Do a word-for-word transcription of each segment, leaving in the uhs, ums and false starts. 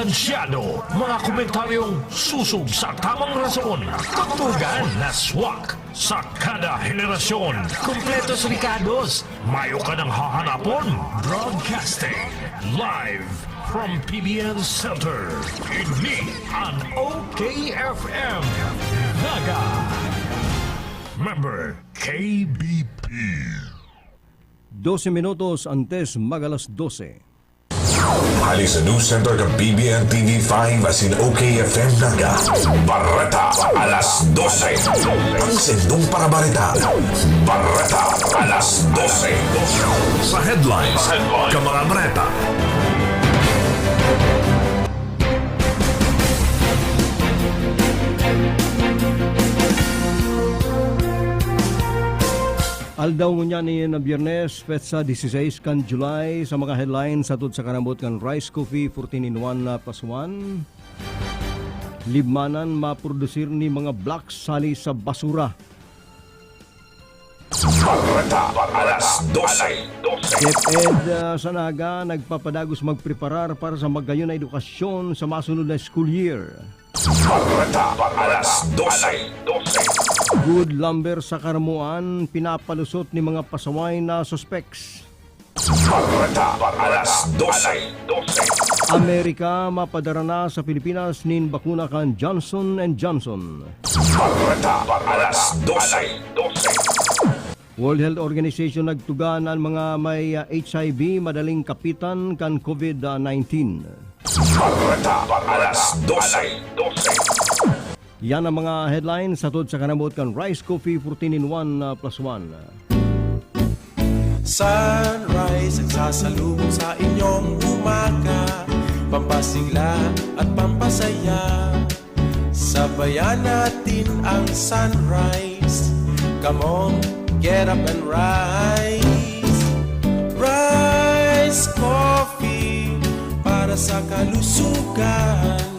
Masyado, mga komentaryong susog sa tamang rason. Tugtugan na swak sa kada henerasyon. Kompletos rekados, mayo ka nang hahanapon. Broadcasting live from P B N Center. Ini an O K F M Naga. Member K B P. Dose minutos antes mag-alas dose. Hali sa News Center kan P B N T V five asin O K F M Naga. Bareta alas dose. Ang sendong para bareta. Bareta alas dose. Sa headlines, ka mga bareta. Aldaw ngunyan ni na Biyernes, petsa dieciséis kan July. Sa mga headlines, hatod sa karambot kan Rice Coffee fourteen in one plus one. Libmanan, maprodusir ni mga blocks hali sa basura. Bareta, alas dose. DepEd, ah, sa Naga, nagpapadagos magpreparar para sa magayon na edukasyon sa masunod na school year. Bareta, alas dose. Good lumber sa Caramoan, pinapalusot ni mga pasaway na suspects. Bareta, alas dose. Amerika, mapadara na sa Pilipinas nin bakuna kan Johnson and Johnson. Bareta, alas dose. World Health Organization nagtuga na an mga may, ah, H I V madaling kapitan kan COVID nineteen. Bareta, alas dose. Yan ang mga headlines hatod sa karambot kan Rice Coffee fourteen in one, ah, plus one. Sunrise ang sasalubong sa inyong umaga, pampasigla at pampasaya. Sabayan natin ang sunrise. Come on, get up and rise. Rise Coffee para sa kalusugan.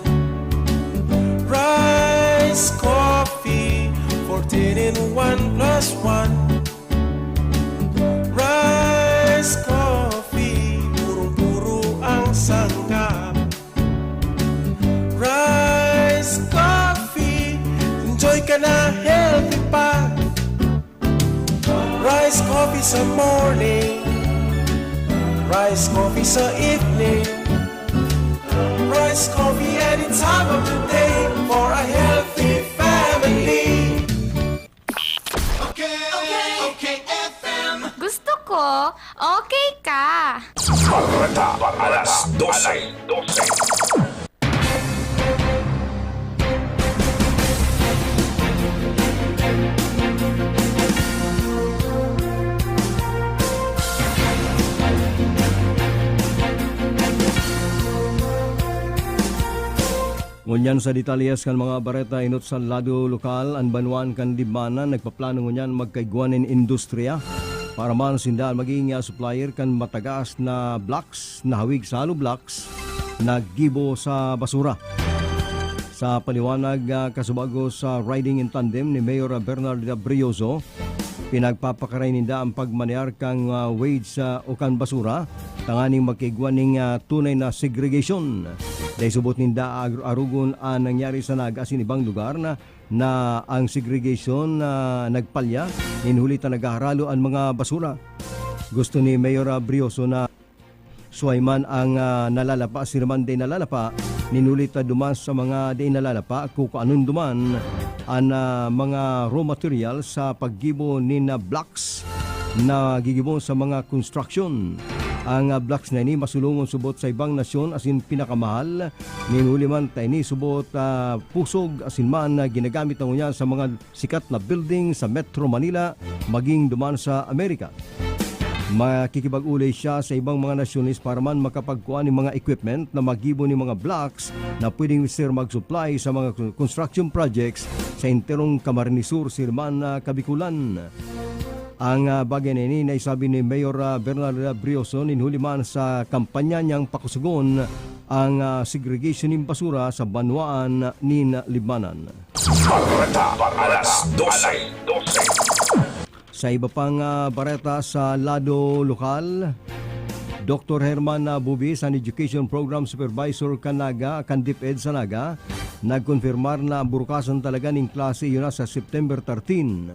Rise Coffee, fourteen in one plus one. Rise Coffee, purong-puro ang sangkap. Rice Coffee, enjoy ka na, healthy pa. Rice Coffee sa morning, Rice Coffee sa evening, Rice Coffee any time of the day for a healthy family. Okay, okay, okay, F M. Gusto ko, okay ka. Bareta, alas dose. Ngunyan sa detalyes kan mga bareta, enot sa lado lokal, an banwaan kan Libmanan nagpaplano ngunyan magkaigwa nin industriya para man sinda maging, ah, supplier kan matagas na blocks na hawig sa hollow blocks na gibo sa basura. Sa paliwanag, ah, kasubago sa riding in tandem ni Mayor Bernard Brioso, pinagpapakaray ninda ang pagmanear kan, ah, waste, ah, o kan basura tanganing magkaigwa nin, ah, tunay na segregation. Dai subot ninda ag-, arogon an nangyari sa Naga asin ibang lugar na, na ang segregation na nagpalya, nin huli ta naghaharalo an mga basura. Gusto ni Mayor, ah, Brioso na suway man ang, ah, nalalapa, siring man dai nalalapa, nin huli ta duman sa mga dai nalalapa, kukuanon duman an, ah, mga raw material sa paggibo nin, ah, blocks na gigibo sa mga construction. Ang, ah, blocks na ini masulungon subot sa ibang nasyon asin pinakamahal, nin huli man ta ini subot, ah, pusog asin man na ginagamit na ngunyan sa mga sikat na building sa Metro Manila, maging duman sa Amerika. Makikipag-ulay siya sa ibang mga nasyones para man makapagkua nin mga equipment na maggibo nin mga blocks na pwedeng, sir, mag-supply sa mga construction projects sa enterong Camarines Sur, sir, man na Kabikulan. Ang, ah, bagay na ini naisabi ni Mayor, ah, Bernal Brioso nin huli man sa kampanya niyang pakusugon ang, ah, segregation nin basura sa banwaan nin Libmanan. Bareta, alas dose. Sa iba pang, ah, bareta sa lado lokal, Doktor Herman, ah, Bubis, an Education Program Supervisor kan Naga, kan DepEd sa Naga, nagkonfirmar na ang burukasan talaga nin klase iyo na sa September thirteen.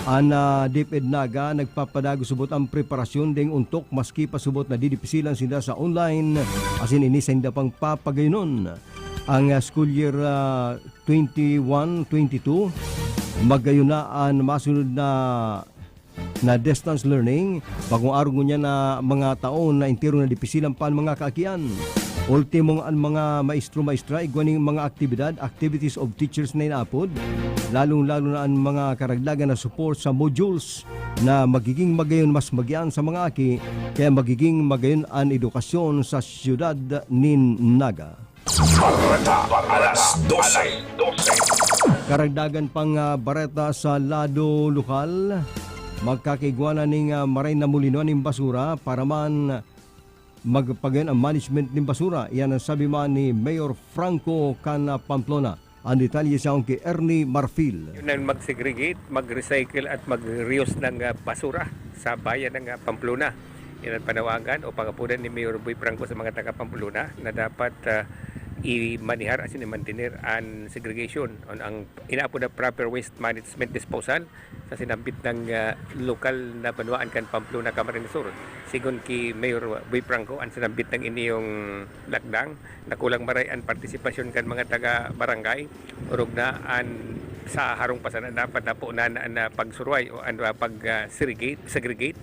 An, ah, DepEd Naga nagpapadagos subot ang preparasyon ding ontok maski pa subot na didipisilan sinda sa online, asin ini sainda pang papagayunon. Ang, ah, school year, ah, twenty-one twenty-two, magayon na an masunod na na distance learning, bagong arog ngunyan na mga taon na entero na dipisilan pa an mga kaakian. Ultimo, an mga maestro-maestra, igwa ning mga aktibidad, activities of teachers na inaapod, lalong-lalo na an mga karagdagan na support sa modules na magiging magayon mas magian sa mga aki, kaya magiging magayon an edukasyon sa siyudad nin Naga. Bareta, alas dose. Karagdagan pang, ah, bareta sa lado lokal. Magkakaigwa na ning, ah, maray na mulinoan nin basura para man magpagayon ang management nin basura. Iyan ang sabi man ni Mayor Franco kan, ah, Pamplona. Ang detalye sa ki Ernie Marfil. Yun ang mag-segregate, mag-recycle at mag-reuse ng, ah, basura sa bayan ng, ah, Pamplona. Yan ang panawagan o pangapunan ni Mayor Boy Franco sa mga taga Pamplona na dapat, ah, i-manihar asin i-mantener an segregation, an, ang inaapod na proper waste management disposal sa sinambit na, ah, lokal na banwaan kan Pamplona, Camarines Sur. Sigon ki Mayor Boy Franco, an sinambit na ini yung lakdang, nakulang maray an partisipasyon kan mga taga-barangay, orog na an sa harong pa sana dapat napo na, na, na pagsuruay o an, ah, pag, ah, segregate, segregate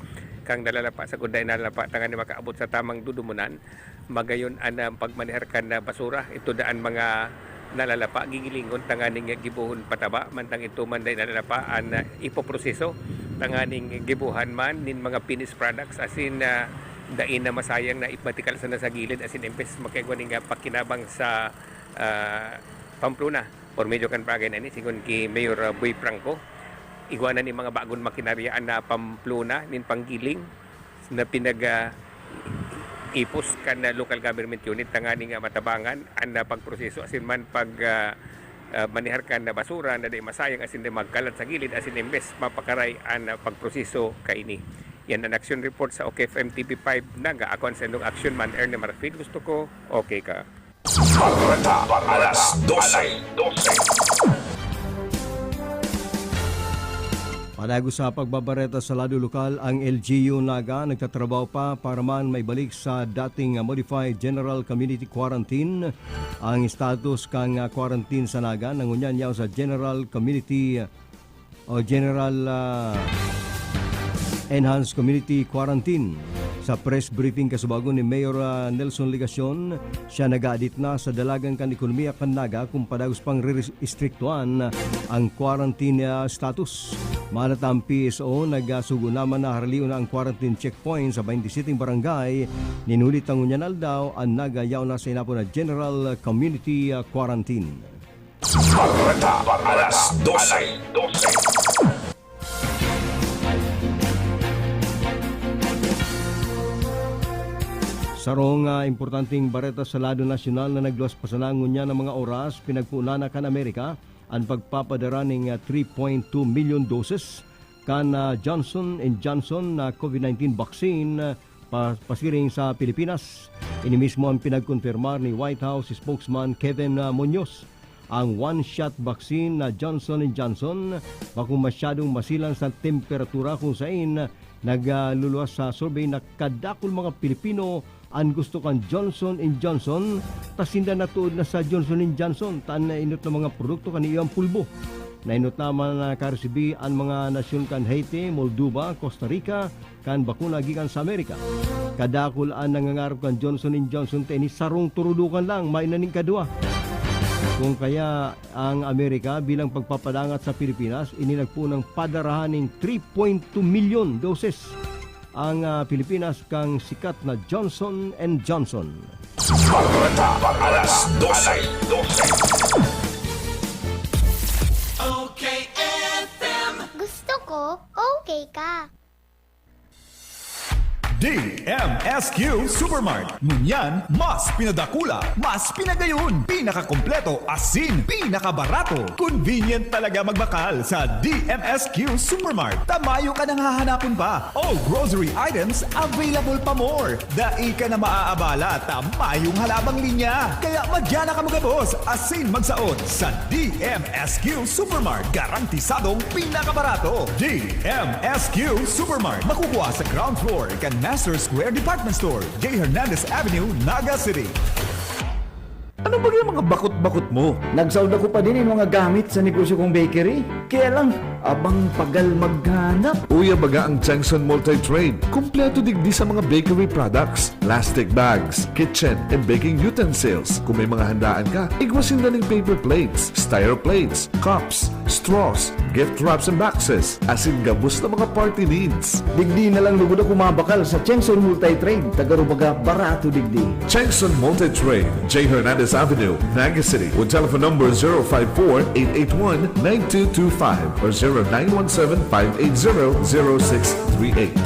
kan nalalapa sagkod dai nalalapa, tanganing makaabot sa tamang dudumunan. Magayon an, ah, pagmanehar kan, ah, basura. Ito daan mga nalalapa, gigilingon tanganing gibohon pataba, mantang ito man dai nalalapa an, ah, ipoproseso tanganing gibohan man nin mga finished products, asin, ah, dai na masayang na ipatikal sana sa gilid, asin imbes makaigwa ning, ah, pakinabang sa, ah, Pamplona. Por medyo kan bagay na ini, sigon ki Mayor, ah, Boy Franco, igwa na nin mga bagong makinarya an, ah, Pamplona nin panggiling na pinag, ah, ipos kan, ah, local government unit tanganing, ah, matabangan an, ah, pagproseso asin man pag, ah, ah, manihar kan, ah, basura na dai masayang asin dai magkalat sa gilid asin imbes mapakaray an, ah, pagproseso kaini. Yan an action report sa OK F M T V five Naga. Ako an saindong action man, Ernie Marfil. Gusto ko, okay ka. Bareta, alas dose. Palago sa pagbabareta sa lado lokal, ang L G U Naga nagtatrabaho pa para man maibalik sa dating modified general community quarantine ang status kan quarantine sa Naga na ngunyan yaon sa general community o General, ah, Enhanced Community Quarantine. Sa press briefing kasubago ni Mayor, ah, Nelson Legacion, siya nag-aadit na sa dalagan kan ekonomiya kan Naga kung padagos pang re-, istriktuan ang quarantine, ah, status. Manat ang P S O, nagasugo naman na haralion na ang quarantine checkpoint sa twenty-seven barangay. Nin huli ta ngunyan aldaw, ang Naga yaon na sa inapod na General Community, ah, Quarantine. Bareta, alas dose. Sarong, ah, importanteng bareta sa lado nasyonal na nagluwas pa sana ngunyan na mga oras, pinagpoon na kan Amerika an pagpapadara ning, ah, three point two million doses kan, ah, Johnson and Johnson na COVID nineteen vaccine, ah, pa-, pasiring sa Pilipinas. Ini mismo ang pinagkonfirmar ni White House spokesman Kevin, ah, Munoz. Ang one-shot vaccine na Johnson and Johnson bako masyadong masilang sa temperatura kung sain nagluluwas sa survey na kadakul mga Pilipino an gusto kan Johnson and Johnson, ta sinda natuod na sa Johnson and Johnson, ta an nainot na mga produkto kan iyo ang pulbo. Nainot naman na karesibi an mga nasyon kan Haiti, Moldova, Costa Rica, kan bakuna gikan sa Amerika. Kadakul an nangangarap kan Johnson and Johnson ta ini sarong turudukan lang, mayo na nin kadua. Kung kaya ang Amerika bilang pagpapadangat sa Pilipinas, ini nagpoon na padarahan ning three point two milyon doses ang, ah, Pilipinas kan sikat na Johnson and Johnson. Bareta, alas dose. Okay F M. Gusto ko, okay ka. D M S Q Supermart. Ngunyan, mas pinadakula, mas pinagayon, pinakakompleto, asin pinakabarato. Convenient talaga magbakal sa D M S Q Supermart. Ta mayo ka nang hahanapon pa. All grocery items available pa more. Dai ka na maaabala ta mayong halabang linya. Kaya madya na kamo gabos asin magsaot sa D M S Q Supermart. Garantisadong pinakabarato. D M S Q Supermart. Makukuha sa ground floor kan Master Square Department Store, J Hernandez Avenue, Naga City. Ano ba yung mga bakot-bakot mo? Nagsaod ako pa din yung mga gamit sa negosyo kong bakery. Kaya lang, abang pagal maghanap. Uya baga ang Chengson Multi-Trade. Kompleto digdi sa mga bakery products, plastic bags, kitchen and baking utensils. Kung may mga handaan ka, igwa sinda ning paper plates, styro plates, cups, straws, gift wraps and boxes, asin gabos na mga party needs. Digdi na lang lugod ako mabakal sa Chengson Multi-Trade. Taga Rubaga, barato digdi. Chengson Multi-Trade, J Hernandez Avenue, Naga City, with telephone number zero five four, eight eight one, nine two two five or zero nine one seven, five eight zero, zero six three eight.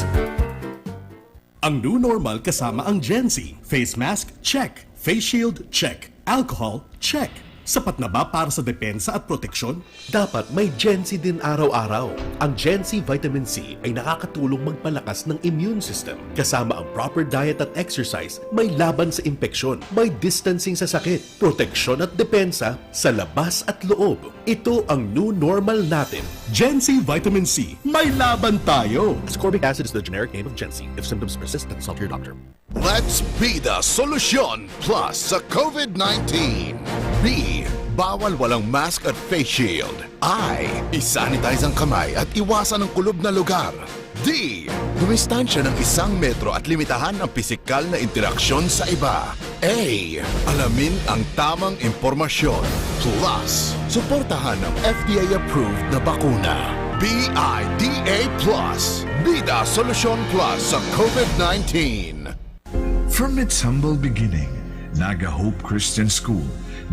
Ang new normal kasama ang Gen Z. Face mask, check. Face shield, check. Alcohol, check. Sapat na ba para sa depensa at proteksyon? Dapat may Gen Z din araw-araw. Ang Gen Z Vitamin C ay nakakatulong magpalakas ng immune system. Kasama ang proper diet at exercise, may laban sa impeksyon, may distancing sa sakit, proteksyon at depensa sa labas at loob. Ito ang new normal natin. Gen Z Vitamin C, may laban tayo! Ascorbic acid is the generic name of Gen Z. If symptoms persist, consult your doctor. Let's be the solution plus sa COVID nineteen. B, bawal walang mask at face shield. I, isanitize ang kamay at iwasan ang kulob na lugar. D, dumistansya ng isang metro at limitahan ang pisikal na interaksyon sa iba. A, alamin ang tamang impormasyon. Plus, suportahan ang F D A-approved na bakuna. B I D A plus. Bida Solusyon Plus sa COVID nineteen. From its humble beginning, Naga Hope Christian School,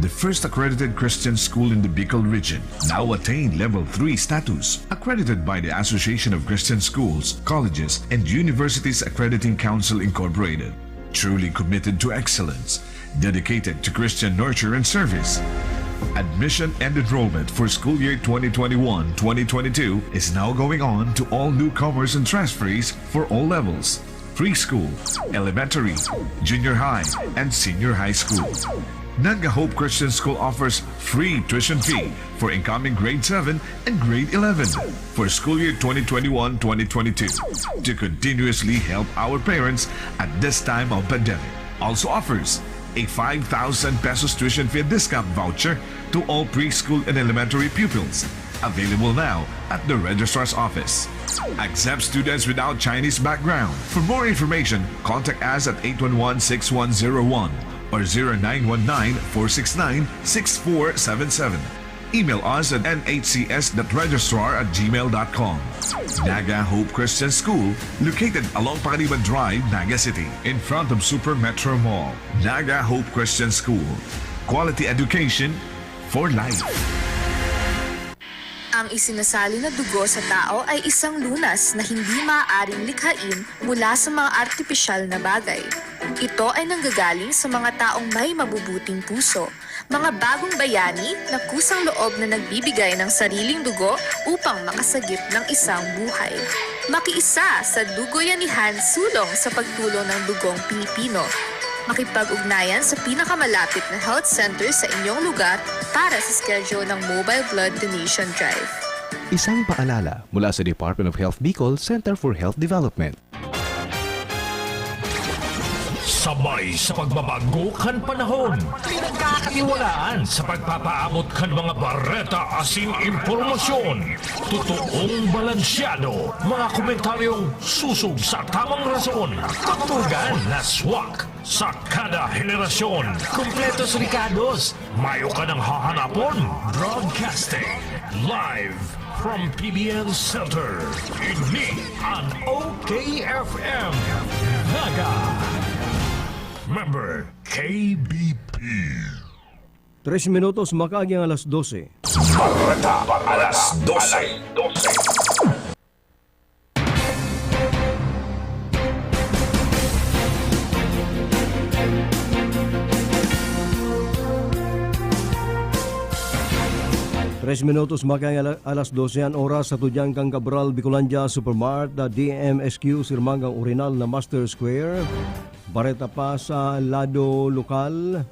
the first accredited Christian school in the Bicol region, now attained Level three status, accredited by the Association of Christian Schools, Colleges, and Universities Accrediting Council Incorporated. Truly committed to excellence, dedicated to Christian nurture and service. Admission and enrollment for school year twenty twenty-one, twenty twenty-two is now going on to all newcomers and transferees for all levels, preschool, elementary, junior high, and senior high school. Naga Hope Christian School offers free tuition fee for incoming grade seven and grade eleven for school year twenty twenty-one, twenty twenty-two to continuously help our parents at this time of pandemic. Also offers a five thousand pesos tuition fee discount voucher to all preschool and elementary pupils. Available now at the registrar's office. Accept students without Chinese background. For more information, contact us at eight one one, six one zero one or zero nine one nine, four six nine, six four seven seven. Email us at N H C S dot registrar at gmail dot com. Naga Hope Christian School, located along Pangaliban Drive, Naga City, in front of Super Metro Mall. Naga Hope Christian School. Quality education for life. Ang isinasalin na dugo sa tao ay isang lunas na hindi maaaring likhain mula sa mga artipisyal na bagay. Ito ay nanggagaling sa mga taong may mabubuting puso, mga bagong bayani na kusang loob na nagbibigay ng sariling dugo upang makasagip ng isang buhay. Makiisa sa Dugoyanihan sulong sa pagtulong ng dugong Pilipino. Makipag-ugnayan sa pinakamalapit na health center sa inyong lugar para sa schedule ng Mobile Blood Donation Drive. Isang paalala mula sa Department of Health Bicol Center for Health Development. Sabay sa pagbabago kan panahon, pinagkakatiwalaan sa pagpapaabot kan mga bareta asin impormasyon. Totoong balansyado, mga komentaryong susog sa tamang rason, katugan na swak sa kada henerasyon. Kompletos rekados, mayo ka nang hahanapon. Broadcasting live from P B N Center. Ini an O K F M Naga. Member K B P. Tres minutos makaagi ang alas dose. Bareta, alas dose. Tres minutos makaiang ala-, alas dose an oras sa tudyang kan Cabral Bicolandia Supermart, D M S Q, sirmang kan orihinal na Master Square. Bareta pa sa lado lokal.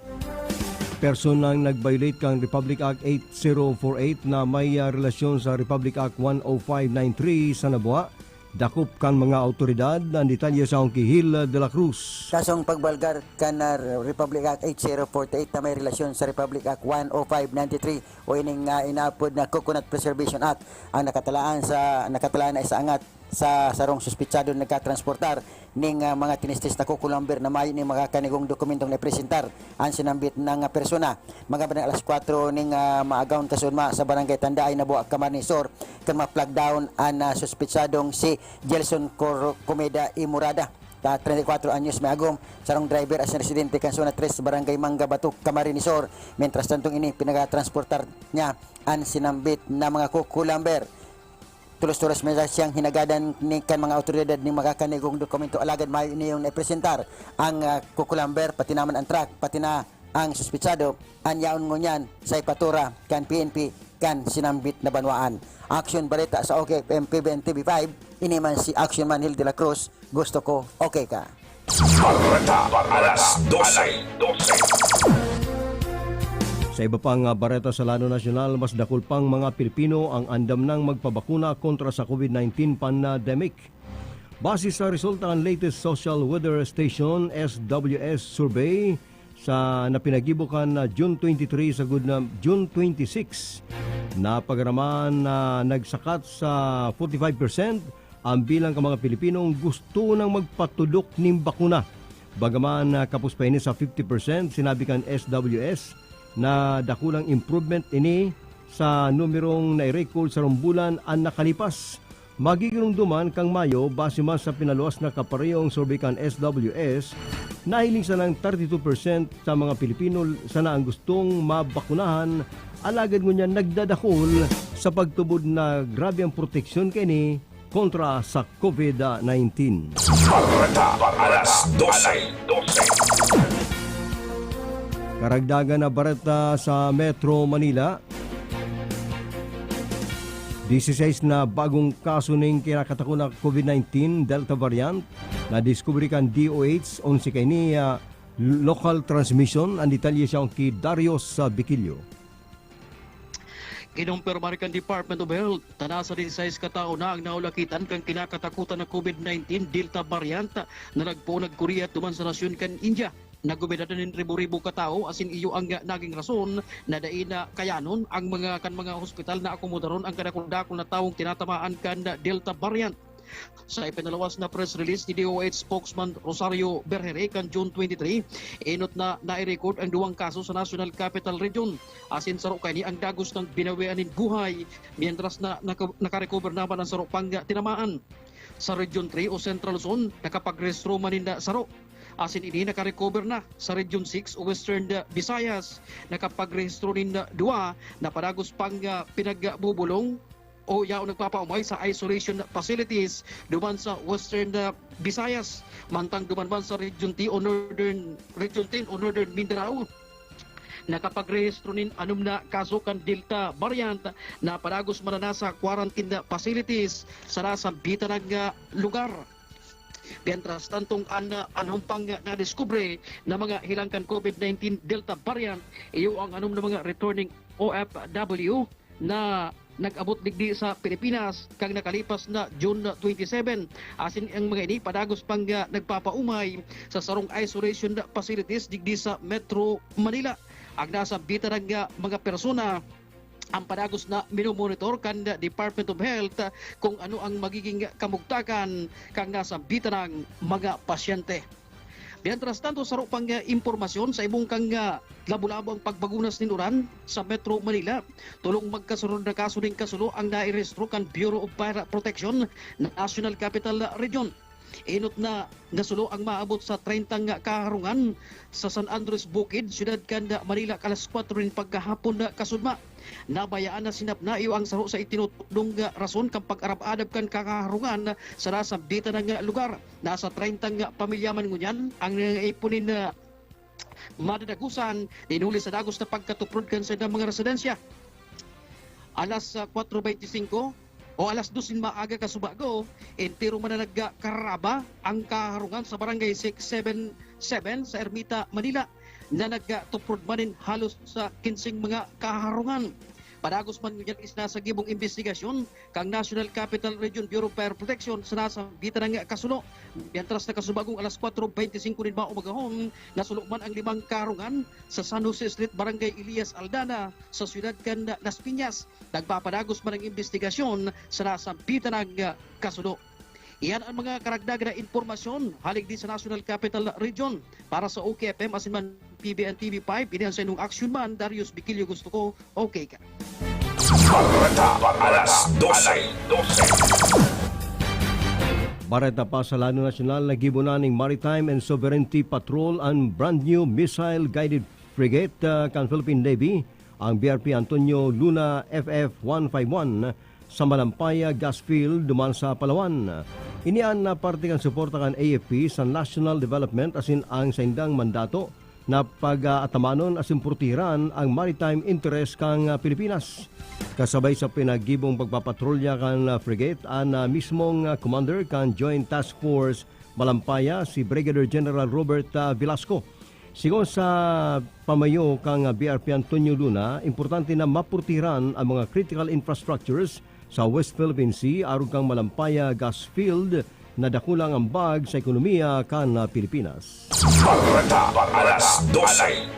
Personang nag-violate kan Republic Act eight zero four eight na may, ah, relasyon sa Republic Act one oh five nine three sa Nabua, dakop kan mga awtoridad. Ang detalye sa Ongkihil de la Cruz. Kasong pagbalgar kan, ah, Republic Act eight zero forty-eight na may relasyon sa Republic Act one oh five ninety-three o ining, ah, inaapod na Coconut Preservation Act ang nakatalaan sa, nakatalaan na isaangat sa sarong suspitsado na nagkatransportar ning, ah, mga tinistis na kukulamber na mayo ning makakanigong dokumentong naipresentar an sinambit na, ah, persona. Mga bandang alas kwatro ning, ah, maagahon kasuodma sa Barangay Tandaay, Nabua, Camarines Sur, kan ma-flag down an, ah, suspitsadong si Gelson Cor-, Comeda y Murada, ta-, treinta y cuatro anyos may agom, sarong driver asin residente kan Zona tres, Barangay Mangga Bato, Camarines Sur. Mientras tantong ini, pinagtransportar niya an sinambit na mga kukulamber. Tulos oras media siyang hinagadan ni, kan mga awtoridad ning makakanigong dokumento, alagad mayo niyang naipresentar ang, ah, kukulamber, pati naman ang truck, pati na ang suspitsado. An yaon ngunyan sa ipatura kan P N P kan sinambit na banwaan. Action Bareta sa O K F M P B N T V five, ini man si Action Man Hill de la Cruz, gusto ko, okay ka. Bareta alas dose. Sa iba pang, ah, bareta sa lado nasyonal, mas dakul pang mga Pilipino ang andam nang magpabakuna kontra sa COVID nineteen pandemic. Base sa resulta kan latest Social Weather Station, S W S, survey sa na pinagibo kan, ah, June twenty-three sagkod na June twenty-six, napagaraman na nagsakat sa forty-five percent ang bilang kan mga Pilipinong gusto nang magpatudok nin bakuna. Bagaman, ah, kapos pa ini sa fifty percent, sinabi kan S W S na dakulang improvement ini sa numerong nai-record sa rong bulan an nakalipas. Magigiromdoman kan Mayo, base man sa pinaluwas na kaparehong survey kan S W S, nahiling sanang thirty-two percent sa mga Pilipino sana ang gustong mabakunahan, alagad ngunyan nagdadakul sa pagtubod na grabe ang proteksyon kaini kontra sa COVID nineteen. Bareta alas dose. Karagdagan na bareta sa Metro Manila. Dieciséis na bagong kaso ning kinakatakot na COVID nineteen Delta variant na diskubre kan D O H, onse kaini, ah, local transmission. Ang detalye siya ki Darius, ah, Bikilyo. Kinumpirmar kan Department of Health na nasa dieciséis ka tawo na ang naulakitan kan kinakatakutan na COVID nineteen Delta variant na nagpoon nagkuriyat duman sa nasyon kan India. Nagubidad nin ribo-ribo ka tawo, asin iyo ang naging rason na dai na kayanon ang mga, kan mga hospital na akomodaron ang kadakul-dakul na tawong tinatamaan kan Delta variant. Sa ipinaluwas na press release ni D O H spokesman Rosario Berhere kan June twenty-three, enot na nai-record ang duwang kaso sa National Capital Region, asin saro kaini ang dagos nang binawian nin buhay, mientras na naka-, nakarecover naman ang saro pang tinamaan. Sa Region three o Central Luzon, nakapagrehistro man nin saro, asin ini nakarecover na. Sa Region six o Western Visayas, nakapagrehistro nin duwa na padagos pang, ah, pinagbubulong o yaon nagpapaumay sa isolation facilities duman sa Western, ah, Visayas. Mantang duman man sa Region ten o Northern, Region ten o Northern Mindanao, nakapagrehistro nin anom na kaso kan Delta variant na padagos man na nasa quarantine facilities sa nasambitan na lugar. Mientras tantong an, ah, anom pang nadiskubre na mga hilang kan COVID nineteen Delta variant, iyo ang anom na mga returning O F W na nag-abot digdi sa Pilipinas kan nakalipas na June twenty-seven. Asin ang mga ini padagos pang, ah, nagpapaumay sa sarong isolation facilities digdi sa Metro Manila. Ang nasambitan na mga persona ang padagos na minomonitor kan Department of Health kung ano ang magiging kamugtakan kan nasambitan na mga pasyente. Mientras tanto, saro pang, ah, impormasyon sa ibong kan, ah, labo-labo ang pagbagunas nin uran sa Metro Manila. Tolong magkasunod na kaso nin kasulo ang nairehistro kan Bureau of Fire Protection National Capital Region. Enot na nasulo ang maabot sa treinta nga kaharungan sa San Andres Bukid, siyudad kan Manila, alas kwatro nin pagkahapon na kasudma. Nabayaan na sinapna, iyo ang saro sa itinutudong nga rason kan pag-arab-adab kan kaharungan sa nasambitan na nga lugar. Nasa treinta nga pamilya man ngunyan ang nangaipon nin, ah, madadagosan nin huli sa dagos na pagkatuprod kan saindang mga residensya. Alas, ah, kwatro beintisinko o alas dos nin maaga kasubago, entero man na nagkaraba ang kaharungan sa Barangay six seven seven sa Ermita, Manila, na nagtuprod man nin halos sa kinseng mga kaharungan. Padagos man ngunyan isinasagibong imbestigasyon kan National Capital Region Bureau of Fire Protection sa nasambitan na kasulo. Mientras na kasubagong alas kwatro beintisinko nin maumagahon, nasulo man ang limang kaharungan sa San Jose Street, Barangay Elias Aldana, sa siyudad kan Las Piñas. Nagpapadagos man ang imbestigasyon sa nasambitan na kasulo. Iyan ang mga karagdagan na impormasyon hale digdi sa National Capital Region. Para sa O K F M asin man P B N T V five, ini an saindong action man, Darius Bikilio, gusto ko, okay ka. Bareta, alas dose. Bareta pa sa lado nasyonal, naggibo na ning Maritime and Sovereignty Patrol an brand new missile-guided frigate, ah, kan Philippine Navy, ang B R P Antonio Luna F F one five one sa Malampaya Gas Field duman sa Palawan. Ini an, ah, parte kan suporta kan A F P sa national development asin ang saindang mandato na pag-aatamanon asin protehiran ang maritime interest kan, ah, Pilipinas. Kasabay sa pinaggibong pagpapatrolya kan, ah, frigate, an, ah, mismong, ah, commander kan Joint Task Force Malampaya, si Brigadier General Robert, ah, Velasco. Sigon sa pamayo kan, ah, B R P Antonio Luna, importante na maprotehiran ang mga critical infrastructures sa West Philippine Sea arog kan Malampaya Gas Field na dakulang ambag sa ekonomiya kan, ah, Pilipinas. Bareta, alas dose.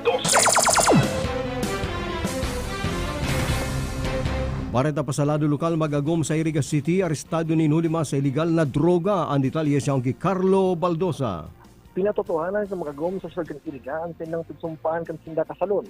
Bareta pa sa lado lokal, mag-agom sa Iriga City, arestado nin huli man sa iligal na droga. Ang detalye siya ki Carlo Baldosa. Pinatotohanan sa mag-agom sa siyudad kan Iriga an saindang pagsumpaan kan sinda kasalon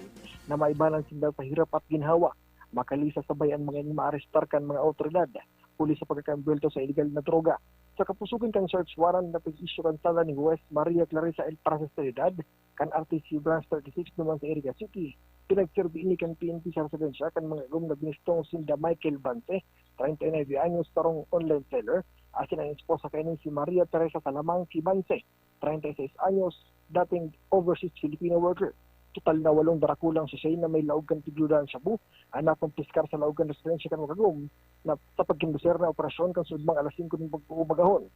na maibanan sinda sa hirap at ginhawa. Makalisa sabay an mga ini maarestar kan mga awtoridad huli sa pagkakaembuwelto sa iligal na droga. Sa kapusugan kan search warrant na pag-issue kan sala ni Huwes Maria Clarissa El Prasestrelidad kan R T C Branch thirty-six duman sa Iriga City, pinagserbi ini kan P N P sa residensya kan mga agom na binistong sinda Michael Banse, treinta y nueve anyos, sarong online seller, asin ang esposa kaini si Maria Teresa Salamangki Banse, treinta y seis anyos, dating overseas Filipino worker. Total na walong darakulang sachet na may laog kan tigludan shabu an nakumpiskar sa laog kan residensya kan mag-agom na sa pagkonduser na operasyon kan sugmang alas singko nin pag-uumagahon.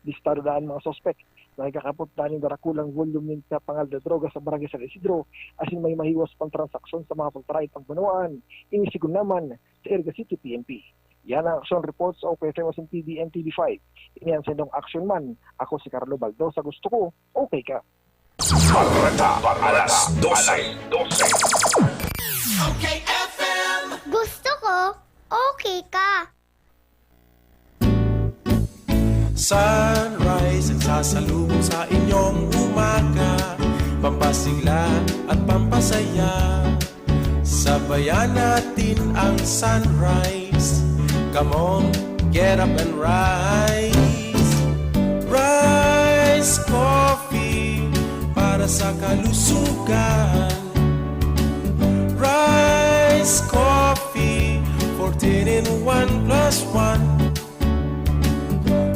Listado na an mga suspek na nagkakapot na nin darakulang volume nin kapangal na droga sa Barangay San Isidro, asin may mahiwas pang transaksyon sa mga pagtarait pagbanwaan, ini sigon naman sa Iriga City P N P. Yan ang action report sa O K F M asin P B N T V five. Ini ang saindong action man. Ako si Carlo Baldosa. Gusto ko, okay ka. Bareta, alas dose. O K F M. Gusto ko, okay ka. Sunrise ang sasalubong sa inyong umaga, pampasigla at pampasaya. Sabayan natin ang sunrise. Come on, get up and rise. Rise Coffee para sa kalusugan. Rise Coffee, fourteen in one plus one.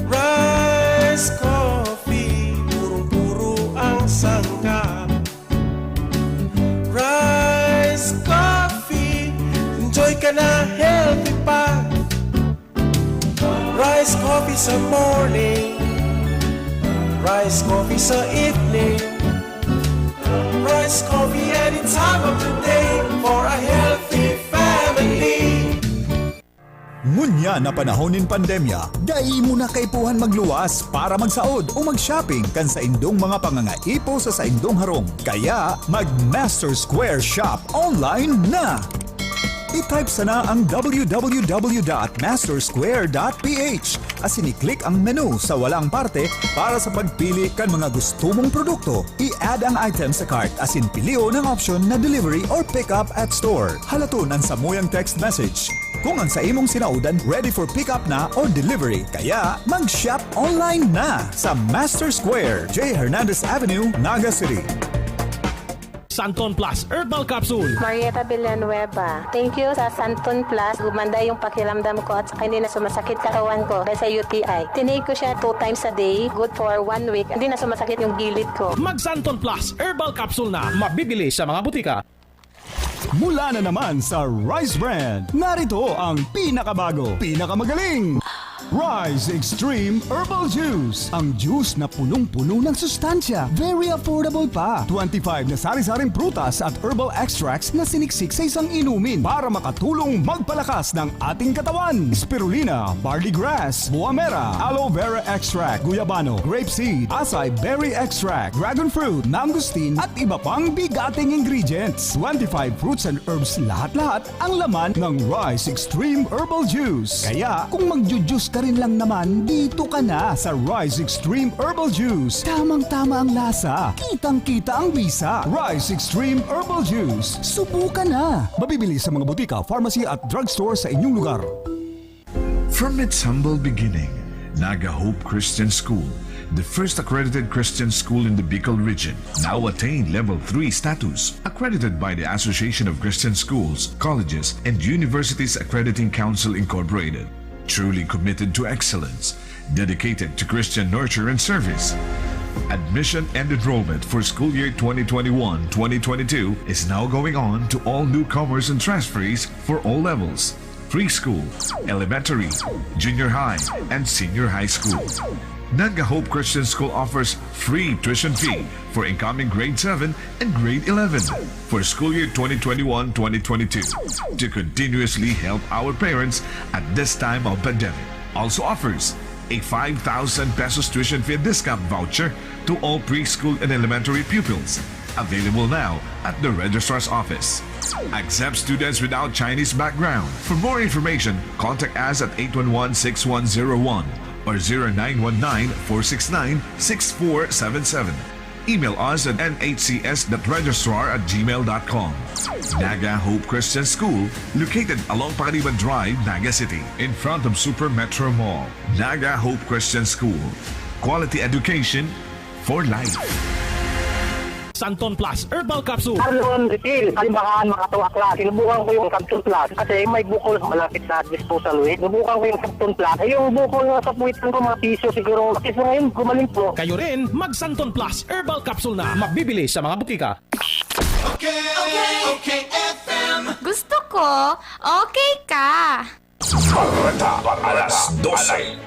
Rise Coffee, purong-puro ang sangkap. Rise Coffee, enjoy ka na, healthy pa. Rise Coffee sa morning, Rise Coffee sa evening, Rise Coffee any time of the day for a healthy family. Ngunyan na panahon nin pandemya, dai mo na kaipuhan magluwas para magsaod o mag-shopping kan saindong mga pangangaipo sa saindong harong. Kaya, mag-Master Square Shop online na! I-type sana ang w w w dot master square dot p h asin i-click ang menu sa walang parte para sa pagpili kan mga gusto mong produkto. I-add ang item sa cart asin pilion ang option na delivery or pick up at store. Halaton an samuyang text message kung ang sa imong sinaodan ready for pick up na or delivery. Kaya, mag-shop online na sa Master Square, J Hernandez Avenue, Naga City. Santon Plus Herbal Capsule. Marieta Villanueva. Thank you sa Santon Plus. Gumanda yung pakiramdam ko at saka hindi na sumasakit katawan ko dahil sa U T I. Tinake ko siya two times a day. Good for one week. Hindi na sumasakit yung gilid ko. Mag Santon Plus Herbal Capsule na. Mabibili sa mga butika. Mula na naman sa Rise Brand, narito ang pinakabago, pinakamagaling Rise Extreme Herbal Juice. Ang juice na punong-puno ng sustansya, very affordable pa. Twenty-five na sari-saring prutas at herbal extracts na siniksik sa isang inumin para makatulong magpalakas ng ating katawan. Spirulina, barley grass, buamera, aloe vera extract, guyabano, grape seed, acai berry extract, dragon fruit, mangosteen, at iba pang bigating ingredients. Twenty-five fruits and herbs lahat-lahat ang laman ng Rise Extreme Herbal Juice. Kaya kung magju-juice ka rin lang naman, dito ka na sa Rise Extreme Herbal Juice. Tamang-tama ang lasa, kitang-kita ang bisa. Rise Extreme Herbal Juice. Subukan na! Mabibili sa mga butika, pharmacy at drugstore sa inyong lugar. From its humble beginning, Naga Hope Christian School, the first accredited Christian school in the Bicol region, now attained Level three status, accredited by the Association of Christian Schools, Colleges, and Universities Accrediting Council Incorporated. Truly committed to excellence, dedicated to Christian nurture and service. Admission and enrollment for school year twenty twenty-one twenty twenty-two is now going on to all newcomers and transferees for all levels: preschool, elementary, junior high, and senior high school. Naga Hope Christian School offers free tuition fee for incoming grade seven and grade eleven for school year twenty twenty-one twenty twenty-two to continuously help our parents at this time of pandemic. Also offers a five thousand pesos tuition fee discount voucher to all preschool and elementary pupils. Available now at the registrar's office. Accept students without Chinese background. For more information, contact us at eight one one six one zero one or zero nine one nine four six nine six four seven seven. Email us at N H C S dot registrar at gmail dot com. Naga Hope Christian School, located along Pacaniban Drive, Naga City, in front of Super Metro Mall. Naga Hope Christian School. Quality education for life. Santon Plus Herbal Capsule. Arlon Refill, kalimbahan, mga tuwakla. Sinubukan ko yung Capsule Plus kasi may bukol sa malapit na disposal waste. Sinubukan ko yung Santon Plus. Ay, yung bukol nga sa puwitan ko, mga piso siguro. Kasi ngayon, gumaling po. Kayo rin, mag Santon Plus Herbal Capsule na. Mabibili sa mga butika. Okay, okay, okay, F M. Gusto ko, okay ka. Bareta, alas dose.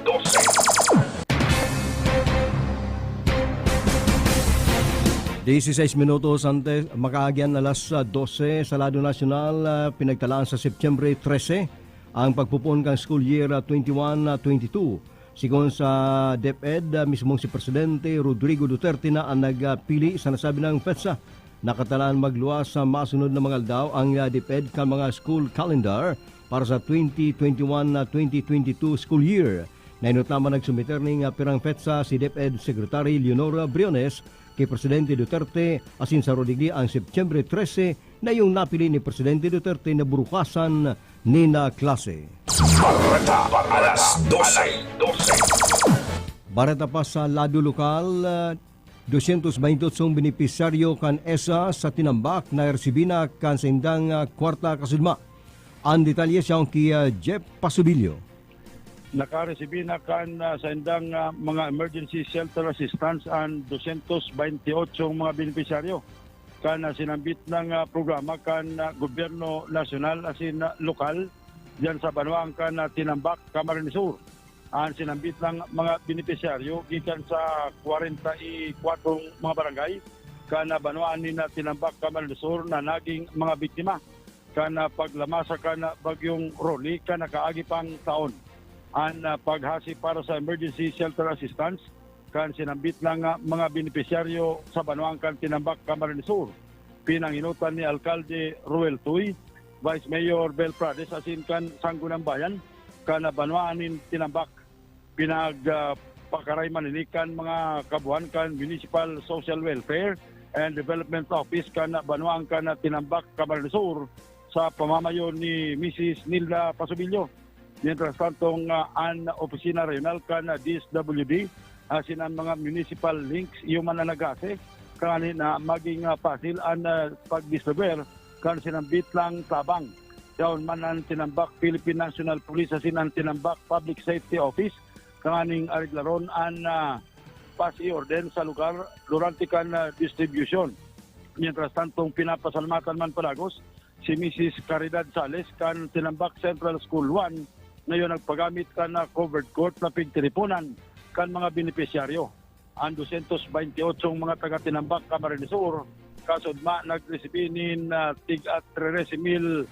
Dieciséis minutos antes, makaagi an alas, ah, dose sa lado nasyonal, ah, pinagtalaan sa Setyembre trese ang pagpopoon kan school year, ah, twenty-one, ah, twenty-two. Sigon sa DepEd, ah, mismong si Presidente Rodrigo Duterte na ang nagpili sa nasabing petsa. Nakatalaan magluwas sa masunod na mga aldaw ang, ah, DepEd kan mga school calendar para sa twenty twenty-one na twenty twenty-two school year. Nainot lamang nagsumiter ning, ah, pirang petsa si DepEd Secretary Leonora Briones ki Presidente Duterte, asin sa digdi ang Setyembre trese na iyong napili ni Presidente Duterte na burukasan nina klase. Bareta, alas dose. Bareta pa sa lado lokal, ah, dosyentos baynte otsong benepisyaryo kan ESSA sa Tinambac na resibi na kan saindang, ah, kwarta kasudma. Ang detalye siya ki, ah, Jeff Pasubilio. Nakaresibi na kan, ah, saindang, ah, mga emergency shelter assistance an dosyentos baynte otsong mga benepisyaryo kan, ah, sinambit na, ah, programa kan, ah, gobyerno nasyonal asin, ah, lokal diyan sa banwaan kan, ah, Tinambac, Camarines Sur. An sinambit na mga benepisyaryo gikan sa kwarenta y kwatro mga barangay kan, ah, banwaan nin, ah, Tinambac, Camarines Sur na naging mga biktima kan, ah, paglamasa kan, ah, Bagyong Rolly kan nakaagi pang taon. An, ah, paghasi para sa emergency shelter assistance kan sinambit na mga benepisyaryo sa banwaan kan Tinambac, Camarines Sur, pinangenotan ni Alkalde Roel Tuy, Vice Mayor Bel Prades asin kan Sangguniang Bayan kan banwaan nin Tinambac. Pinag, ah, pakaray man ini kan mga kabuhan kan Municipal Social Welfare and Development Office kan banwaan kan Tinambac, Camarines Sur sa pamamayo ni Misis Nilda Pasubilio. Mientras tanto, ah, an opisina rehiyonal kan D S W D asin an mga municipal links iyo man an naghasi kangani na maging, ah, pasil an, ah, pagdistribuer kan sinambit lang tabang. Yaon man an Tinambac Philippine National Police asin an Tinambac Public Safety Office tanganing areglaron an, ah, pasi orden sa lugar durante kan, ah, distribution. Mientras tanto, pinapasalamatan man padagos si Misis Caridad Sales kan Tinambak Central School one, na iyo nagpagamit kan, ah, covered court na pigtiriponan kan mga benepisyaryo. An dosyentos baynte otsong mga taga Tinambak, Camarines Sur, kasudma nagresibi nin, ah, tig-a trerese mil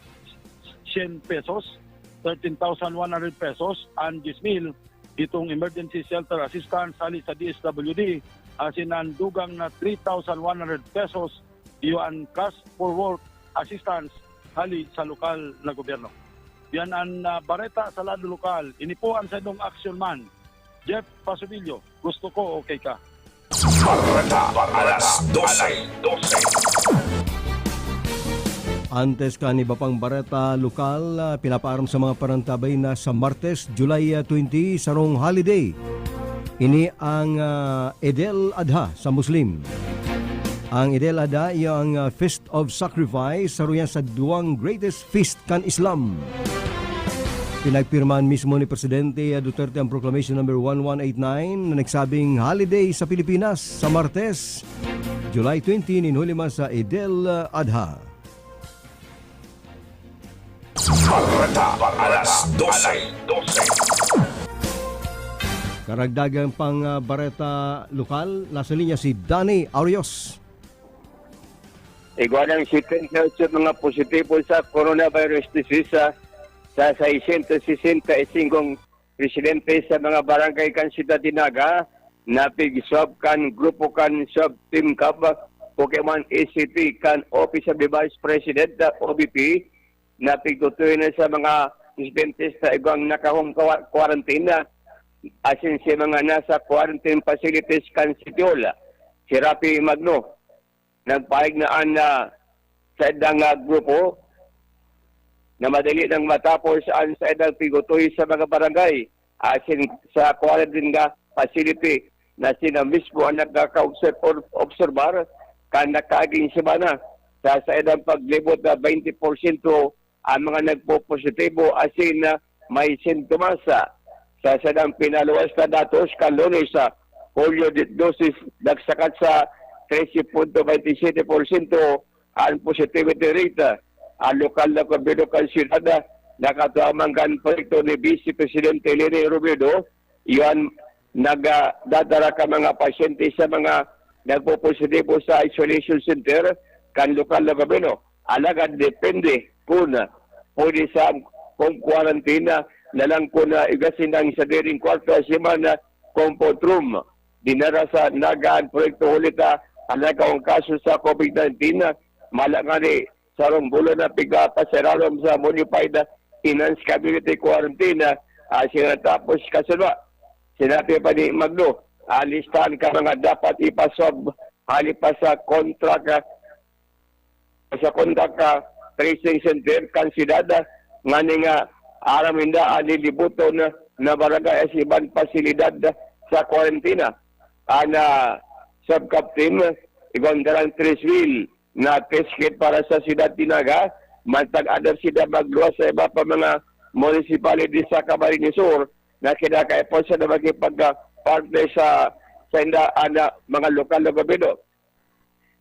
syen pesos, thirteen thousand one hundred pesos, an dyes mil, itong emergency shelter assistance hali sa D S W D, asin an dugang na three thousand one hundred pesos, iyo an cash for work assistance hali sa lokal na gobyerno. Yan an, ah, bareta sa lado lokal. Ini po an saindong action man, Jeff Pasubilio. Gusto ko, okay ka. Bareta alas dose. Antes kan iba pang bareta lokal, ah, pinapaaram sa mga parantabay na sa Martes, July, ah, twenty, sarong holiday. Ini ang, ah, Eid al-Adha sa Muslim. Ang Eid al-Adha iyo ang, ah, Feast of Sacrifice, saro yan sa duwang greatest feast kan Islam. Pinagpirmahan mismo ni Presidente Duterte ang Proclamation Number one one eight nine na nagsabing holiday sa Pilipinas sa Martes, July twenty, nin huli man sa Eid al-Adha. Bareta alas dose. Karagdagan pang, ah, bareta lokal, nasa linya si Danny Arios. Igwa ng setenta y ocho mga positibo sa coronavirus disease sa, sa sesenta y singkong residente sa mga barangay kan Siyudad de Naga, napig-swab kan grupo kan Swab Team Cab, Pokemon E C P kan Office of the Vice President, O V P, napigtutuyo na sa mga residente sa igwang naka-home kwa- quarantine, asin sa mga nasa quarantine facilities kan City Hall. Si Rafi Magno, nagpahayag na an, ah, saindang, ah, grupo na madali nang matapos an saindang pigutoy sa mga barangay asin sa quarantine nga facility na sila mismo ang nagkakaobserbar kan nakaaging semana. Sa saindang paglibot na twenty porsyento ang mga nagpopositibo asin, ah, may sintomas. Sa sadang pinaluwas na datos kan Lunes, sa Hulyo dose, nagsakat sa trese punto baynte siyete porsyento ang positivity rate. Ang lokal na gobyerno kan siyudad, ah, nakatawan kan proyekto ni Vice Presidente Leni Robredo, iyan nagdadara ka mga pasyente sa mga nagpopositibo sa isolation center kan lokal na gobyerno. Alagad depende kun pwede sa home quarantine na lang kun, ah, igasin ang sadiring kwarto asin man, ah, comfort room. Dinara sa Naga an proyekto huli ta an nagkaong kaso sa COVID nineteen, ah, mala ngani sarong bulan na pigpapaserarom sa modified enhanced community quarantine, ah, asin natapos kasunod. Sinabi pa ni Magno, ang listahan kan mga dapat ipaswab hali pa sa contract, ah, sa contract, ah, tracing center kan siyudad, ah, ngani nga aram ninda an lilibuton na, na barangay asin iban pasilidad sa kwarentina. An, ah, sub-cap team, igwa darang tres mil na test kit para sa Siyudad de Naga, mantag andam sinda magluwas sa iba pa mga municipality sa Camarines Sur na kinakaipon sa na makipag-partner sa, sa inda, ah, na mga lokal na gobyerno.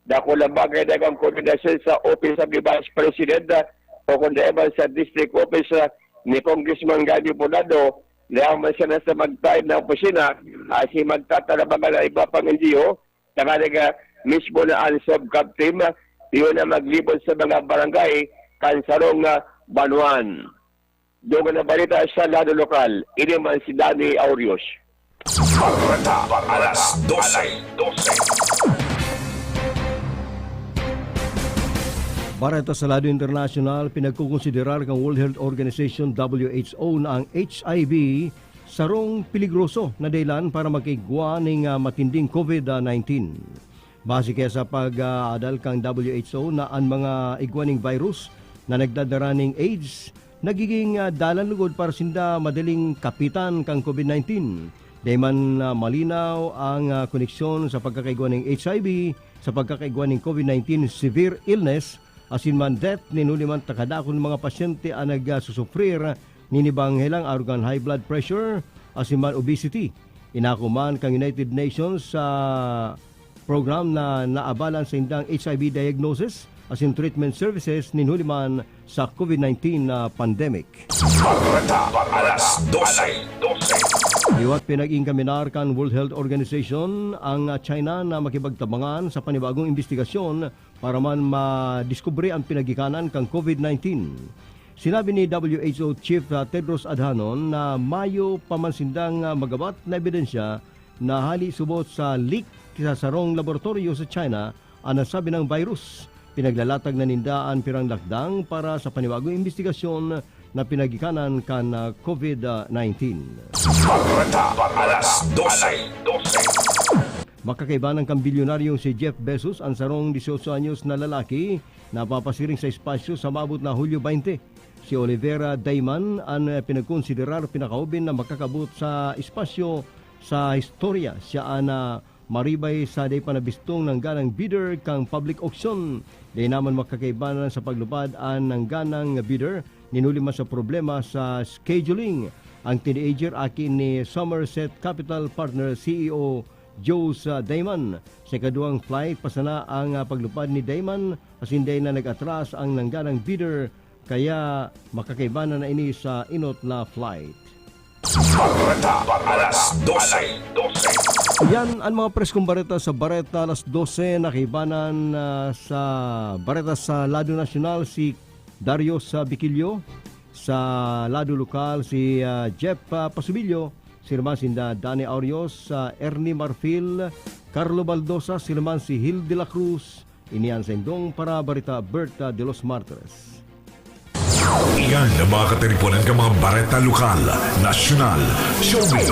Dakul na bagay na ang koordinasyon sa Office of the Vice President, ah, o kung di man sa District Office, ah, ni Congressman Gabby Bernardo, na man siya nasa magtayo ng opisina, ah, si magtatarabangan ang iba pang N G O, tanganing, ah, mismo na ang sub-cap team, ah, iyon ang maglibot sa mga barangay kan sarong, ah, banwaan. Dugang na balita sa lado lokal, ini man si Danny Aurios. Bareta alas dose. Bareta sa lado internasyonal, pinagkukonsiderar kan World Health Organization, W H O, na ang H I V sarong peligroso na dahilan para magkaigwa ning, ah, matinding COVID nineteen. Base kaya sa pag-aadal kan W H O na an mga igwa ning virus na nagdadara ning AIDS nagiging, ah, dalan lugod para sinda madaling kapitan kan COVID nineteen. Dai man, ah, malinaw ang, ah, koneksyon sa pagkakaigwa ning H I V sa pagkakaigwa ning COVID nineteen severe illness asin man death nin huli man ta kadakul mga pasyente an nagsusufrir nin ibang helang arog kan high blood pressure asin man obesity. Inako man kan United Nations sa program na naabalan sa indang H I V diagnosis asin treatment services nin huli man sa COVID nineteen na pandemic. Bareta alas dose. Liwat pinag-ingkaminar kan World Health Organization ang China na makipagtabangan sa panibagong imbestigasyon para man madiskubre an pinagikanan kan COVID nineteen. Sinabi ni W H O Chief, ah, Tedros Adhanom na mayo pa man sindang, ah, magabat na ebidensya na hali subot sa leak sa sarong laboratoryo sa China an nasabi nang virus. Pinaglalatag na ninda an pirang lakdang para sa panibagong imbestigasyon na pinagikanan kan, ah, COVID nineteen. Bareta alas dose. Makakaibanan kan bilyonaryong si Jeff Bezos an sarong dieciocho anyos na lalaki na papasiring sa espasyo sa maabot na Hulyo twenty. Si Oliver Daiman an, eh, pinagkonsiderar pinakahoben na makakabot sa espasyo sa istorya. Siya an, ah, maribay sa dai pa nabistong nangganang bidder kan public auction. Dai naman makakaibanan sa paglupad an nangganang bidder, nin huli man sa problema sa scheduling. Ang teenager, aki ni Somerset Capital Partner C E O Joe Daiman. Sa ikaduwang flight pa sana ang, ah, paglupad ni Daiman, asin dai na nag-atras ang nangganang bidder, kaya makakaibanan na ini sa inot na flight. Bareta alas dose. Yan ang mga preskong bareta sa Bareta alas dose. Nakaibanan, ah, sa bareta sa lado nasyonal si Darius, ah, Biquillo. Sa lado lokal, si, ah, Jeff, ah, Pasubillo. Sirman sinda Danny Aurios, ah, Ernie Marfil, Carlo Baldosa, sirman si Hil de la Cruz. Ini an saindong parabarita, Berta de los Martires. Iyan ang mga katiriponan kan mga bareta lokal, nasyonal, showbiz,